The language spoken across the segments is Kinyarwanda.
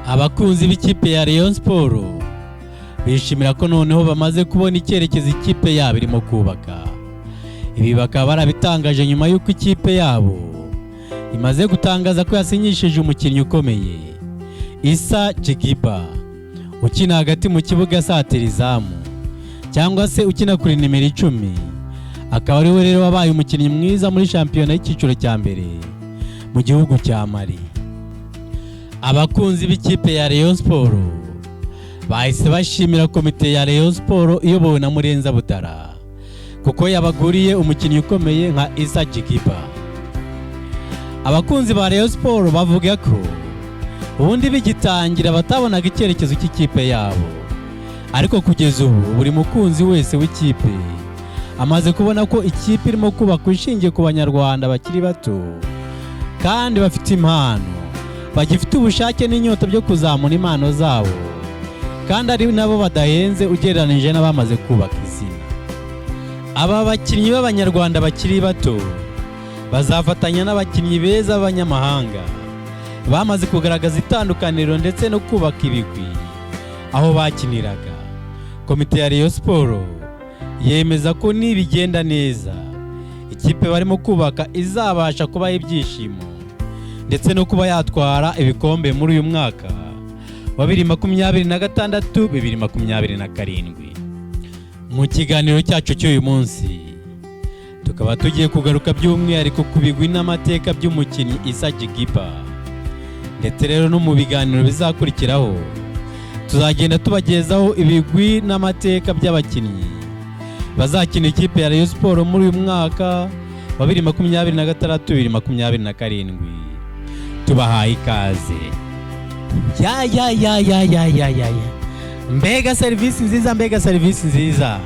Abakunzi b'ikipe ya Rayon Sports bishimira ko noneho bamaze kubona icyerekezo ikipe yabo irimo kubaka. Ibi bakaba barabitangaje nyuma y'uko ikipe yabo imaze gutangaza ko yasinyishije umukinnyi ukomeye, Issa Jigiba, ukina hagati mu kibuga asatira izamu cyangwa se ukina kuri nimero 10, akaba ari we rero wabaye umukinnyi mwiza muri shampiyona y'icyiciro cya mbere mu gihugu cya Mali. Abakunzi b'ikipe ya Rayon Sports bahise bashimira komite ya Rayon Sports iyobowe na Murenzi Abdallah kuko yabaguriye umukinnyi ukomeye nka Issa Jigiba. Abakunzi ba Rayon Sports bavuga ko ubundi bigitangira batabonaga icyerekezo cy'ikipe yabo, ariko kugeza ubu buri mukunzi wese w'ikipe amaze kubona ko ikipe irimo kubakwa ishingiye ku Banyarwanda bakiri bato kandi bafite impano, bagifite ubushake n'inyota byo kuzamura impano zabo, kandi ari nabo badahenze ugereranije n'abamaze kubaka izina. Aba bakinnyi b'Abanyarwanda bakiri bato bazafatanya n'abakinnyi beza b'abanyamahanga bamaze kugaragaza itandukaniro ndetse no kubaka ibigwi aho bakiniraga. Komite ya Rayon Sports yemeza ko nibigenda neza, ikipe barimo kubaka izabasha kubaha ibyishimo ndetse no kuba yatwara ibikombe muri uyu mwaka wa 2026, 2027. Mu kiganiro cyacu cy'uyu munsi tukaba tugiye kugaruka by'umwihariko ku bigwi n'amateka by'umukinnyi Issa Jigiba, ndetse rero no mu biganiro bizakurikiraho tuzagenda tubagezaho ibigwi n'amateka by'abakinnyi bazakina ikipe ya Rayon Sports muri uyu mwaka wa 2026, 2027. Tubahaye ikaze. Ya ya ya ya ya ya ya ya, mbega serivisi nziza, mbega serivisi nziza!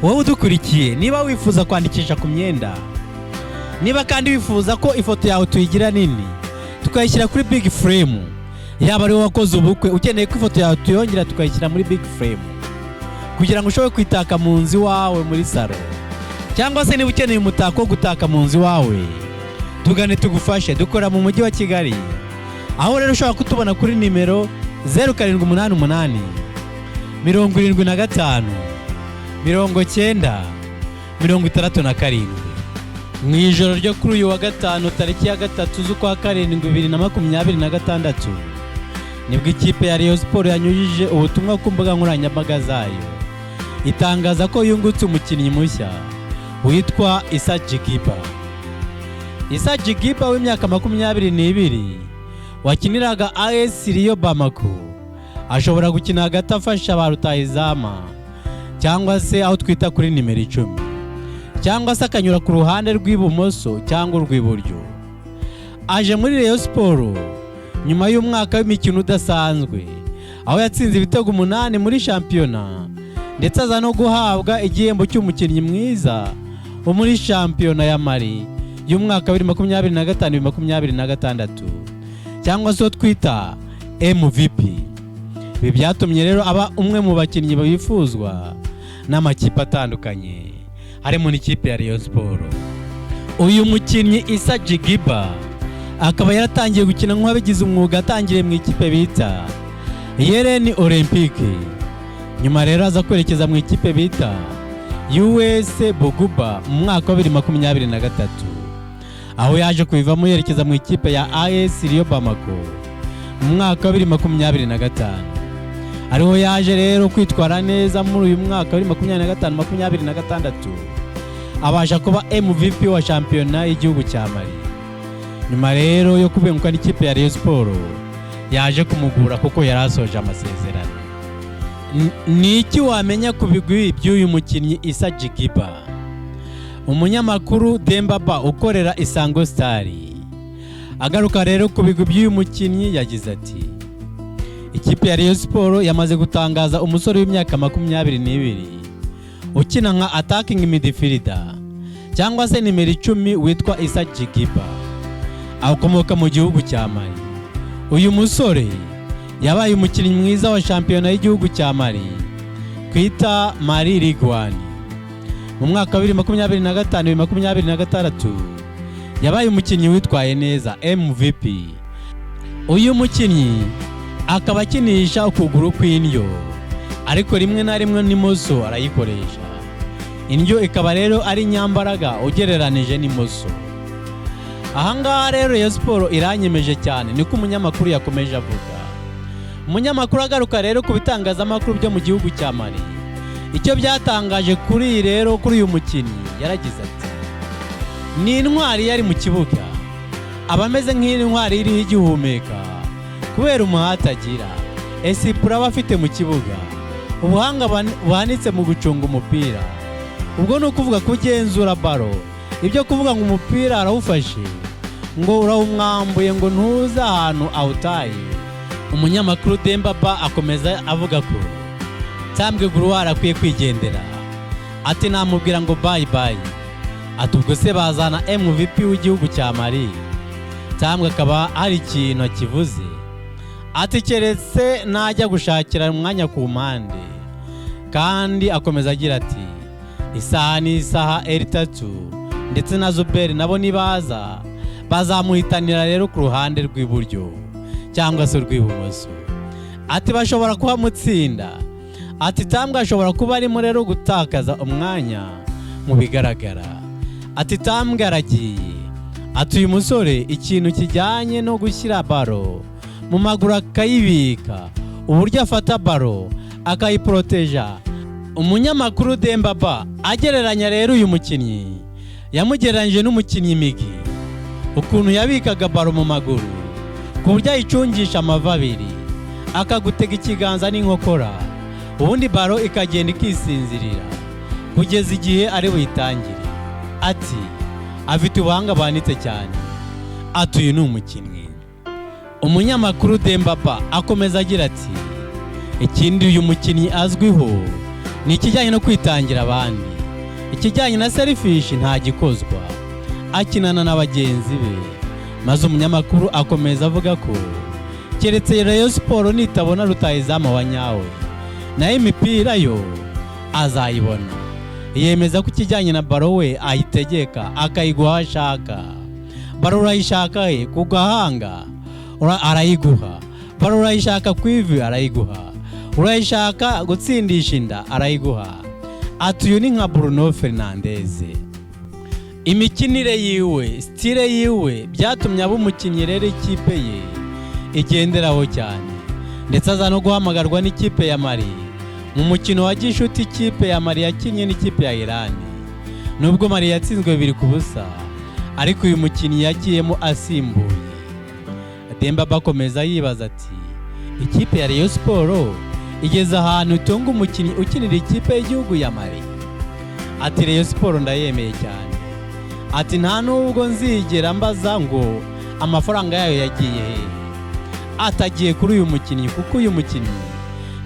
Wowe udukurikiye, niba wifuza kwandikisha ku myenda, niba kandi wifuza ko ifoto yawe tuyigira nini tukayishyira kuri big frame, yaba ari wowe wakoze ubukwe ukeneye ko ifoto yawe tuyongera tukayishyira muri big frame kugira ngo ushobore kwitaka mu nzu iwawe muri salo, cyangwa se niba ukeneye umutako wo gutaka mu nzu iwawe, tugane tugufashe. Dukora mu mujyi wa Kigali, aho rero ushobora kutubona kuri nimero 0788 75 90 67. Mu ijoro ryo kuri uyu wa gatanu, tariki ya 3 z'ukwa 7 2026, nibwo ikipe ya Rayon Sports yanyujije ubutumwa ku mbuga nkoranyambaga zayo itangaza ko yungutse umukinnyi mushya witwa Issa Jigiba. Issa Jigiba w'imyaka 22 wakiniraga AS Real Bamako, ashobora gukina hagati afasha ba rutahizamu cyangwa se aho twita kuri nimero 10, cyangwa se akanyura ku ruhande rw'ibumoso cyangwa urw'iburyo. Aje muri Rayon Sports nyuma y'umwaka w'imikino udasanzwe, aho yatsinze ibitego 8 muri shampiyona, ndetse aza no guhabwa igihembo cy'umukinnyi mwiza wo muri shampiyona ya Mali y'umwaka wa 2025, 2026, cyangwa se uwo twita MVP. Ibi byatumye rero aba umwe mu bakinnyi bifuzwa n'amakipe atandukanye, harimo n'ikipe ya Rayon Sports. Uyu mukinnyi Issa Jigiba akaba yaratangiye gukina nk'uwabigize umwuga atangiriye mu ikipe bita Yeelen Olympique, nyuma rero aza kwerekeza mu ikipe bita US Bougouba mu mwaka wa 2023, aho yaje kubivamo yerekeza mu ikipe ya AS Real Bamako mu mwaka wa 2025, ariho yaje rero kwitwara neza muri uyu mwaka wa 2025, 26, abasha kuba MVP wa shampiyona y'igihugu cya Mali. Nyuma rero yo kubenguka n'ikipe ya Rayon Sports yaje kumugura kuko yari asoje amasezerano. Ni iki wamenya ku bigwi by'uyu mukinnyi Issa Jigiba? Umunyamakuru Dembaba ukorera Isango Star agaruka rero ku bigwi by'uyu mukinnyi yagize ati: "Ikipe ya Rayon Sports yamaze gutangaza umusore w'imyaka 22 ukina nka attacking midfielder cyangwa se nimero 10 witwa Issa Jigiba, akomoka mu gihugu cya Mali. Uyu musore yabaye umukinnyi mwiza wa shampiyona y'igihugu cya Mali twita Mali Ligue 1 mu mwaka wa 2025, 2026. Yabaye umukinnyi witwaye neza, MVP. Uyu mukinnyi Akaba akinisha ukuguru kw'indyo, ariko rimwe na rimwe n'imoso arayikoresha. Indyo ikaba rero ari nyambaraga ugereranije n'imoso. Ahangaha rero Rayon Sports iranyemeje cyane, niko umunyamakuru yakomeje avuga. Umunyamakuru agaruka rero ku bitangazamakuru byo mu gihugu cya Mali, icyo byatangaje kuri iyi rero, kuri uyu mukinnyi, yaragize ati: "Ni intwari. Yari mu kibuga aba ameze nk'intwari iriho igihumeka kubera umuhate agira, esprit aba afite mu kibuga, ubuhanga buhanitse mu gucunga umupira." Ubwo ni ukuvuga kugenzura ballon. Ibyo kuvuga ngo umupira arawufashe, ngo urawumwambuye, ngo ntuze ahantu awutaye. Umunyamakuru Demba Ba akomeza avuga ko Ntambwe Gloire akwiye kwigendera. Ati: "Namubwira ngo bye bye." Ati: "Ubwo se bazana MVP w'igihugu cya Mali?" Ntambwe akaba hari ikintu akivuze, ati: "Keretse najya gushakira umwanya ku mpande." Kandi akomeza agira ati: "Isaha n'isaha Eritatu ndetse na Zuberi nabo nibaza bazamuhitanira rero ku ruhande rw'iburyo cyangwa se urw'ibumoso." Ati: "Bashobora kuhamutsinda." Ati: "Tambwe ashobora kuba arimo rero gutakaza umwanya mu bigaragara." Ati: "Tambwe aragiye." Ati: "Uyu musore ikintu kijyanye no gushyira ballon mu maguru akayibika, uburyo afata ballon akayiporoteja." Umunyamakuru Demba Ba agereranya rero uyu mukinnyi, yamugereranyije n'umukinnyi Migi, ukuntu yabikaga ballon mu maguru ku buryo ayicungisha amavi abiri, akagutega ikiganza n'inkokora, ubundi ballon ikagenda ikisinzirira kugeza igihe ari buyitangire. Ati: "Afite ubuhanga buhanitse cyane." Ati: "Uyu ni umukinnyi." Umunyamakuru Demba Ba akomeza agira ati: "Ikindi uyu mukinnyi azwiho ni ikijyanye no kwitangira abandi, ikijyanye na selfish ntagikozwa, akinana na bagenzi be." Maze umunyamakuru akomeza avuga ko keretse Rayon Sports nitabona rutahizamu wa nyawe, nayo imipira yo azayibona. Yemeza ko ikijyanye na ballon we ayitegeka akayiguha aho ashaka. Ballon urayishaka he? Ku gahanga arayiguha. Ballon urayishaka ku ivi, arayiguha. Urayishaka gutsindisha inda, arayiguha. Ati: "Uyu ni nka Bruno Fernandes." Imikinire yiwe, style yiwe, byatumye aba umukinnyi rero ikipe ye igenderaho cyane, ndetse aza no guhamagarwa n'ikipe ya Mali mu mukino wa gishuti ikipe ya Mali yakinnye n'ikipe ya Irani. Nubwo Mali yatsinzwe 2-0, ariko uyu mukinnyi yagiyemo asimbuye. Demba bakomeza yibaza ati: "Ikipe ya Rayon Sports igeze ahantu itunga umukinnyi ukinira ikipe y'igihugu ya Mali." Ati: "Rayon Sports ndayemeye cyane." Ati: "Nta nubwo nzigera mbaza ngo amafaranga yayo yagiye hehe." Atagiye kuri uyu mukinnyi, kuko uyu mukinnyi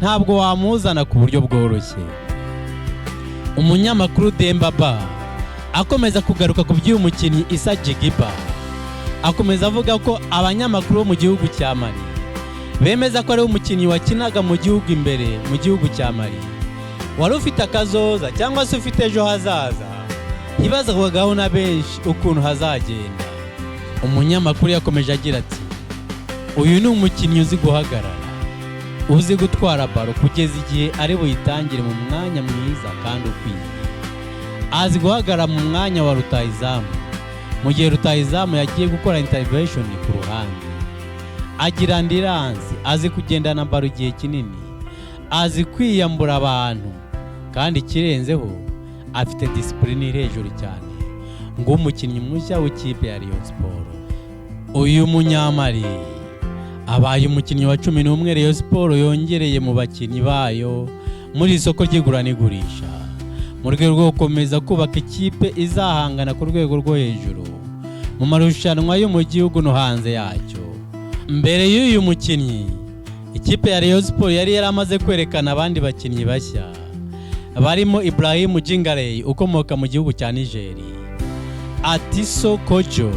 ntabwo wamuzana ku buryo bworoshye. Umunyamakuru Demba Ba akomeza kugaruka ku by'uyu mukinnyi Issa Jigiba, akomeza avuga ko abanyamakuru bo mu gihugu cya Mali bemeza ko ari umukinnyi wakinaga mu gihugu imbere mu gihugu cya Mali, wari ufite akazoza cyangwa se ufite ejo hazaza hibazwagaho na benshi ukuntu hazagenda. Umunyamakuru yakomeje agira ati: "Uyu ni umukinnyi uzi guhagarara, uzi gutwara ballon kugeza igihe ari buyitangire mu mwanya mwiza kandi ukwiye. Azi guhagarara mu mwanya wa rutahizamu mu gihe rutahizamu yagiye gukora intervention ku ruhande. Agira endurance, azi kugendana ballon igihe kinini, azi kwiyambura abantu, kandi ikirenzeho afite discipline iri hejuru cyane." Ngo umukinnyi mushya w'ikipe ya Rayon Sports, uyu munyamari, abaye umukinnyi wa 11 Rayon Sports yongereye mu bakinnyi bayo muri isoko ry'igura n'igurisha, mu rwego rwo gukomeza kubaka ikipe izahangana ku rwego rwo hejuru mu marushanwa yo mu gihugu no hanze yacyo. Mbere y'uyu mukinnyi, ikipe ya Rayon Sports yari yaramaze kwerekana abandi bakinnyi bashya barimo Ibrahim Jingarey ukomoka mu gihugu cya Niger, Atiso Kojo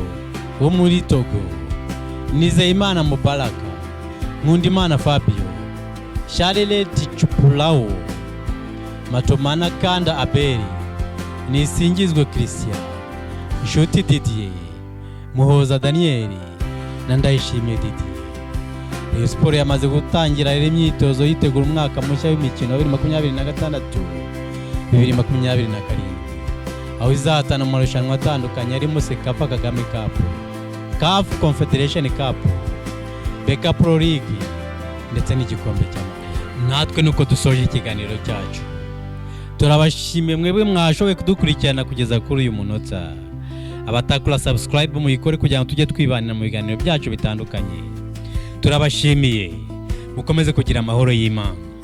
wo muri Togo, Nizeyimana Mubaraka, Nkundimana Fabio, Charles Tichupulao, Matomana Kanda Abeli, Nisingizwe Christian, Nshuti Didier, Muhoza Daniel na Ndayishimiye Didier. Rayon Sports yamaze gutangira rero imyitozo yitegura umwaka mushya w'imikino wa 2026 2027, aho izahatana mu marushanwa atandukanye arimo CECAFA Kagame Cup, CAF Confederation Cup, BK Pro League ndetse n'igikombe cy'amahoro. Natwe nuko dusoje ikiganiro cyacu. Turabashimiye mwebwe mwashoboye kudukurikirana kugeza kuri uyu munota. Abatakora subscribe, muyikore kugira ngo tujye twibanira mu biganiro byacu bitandukanye. Turabashimiye, mukomeze kugira amahoro y'Imana.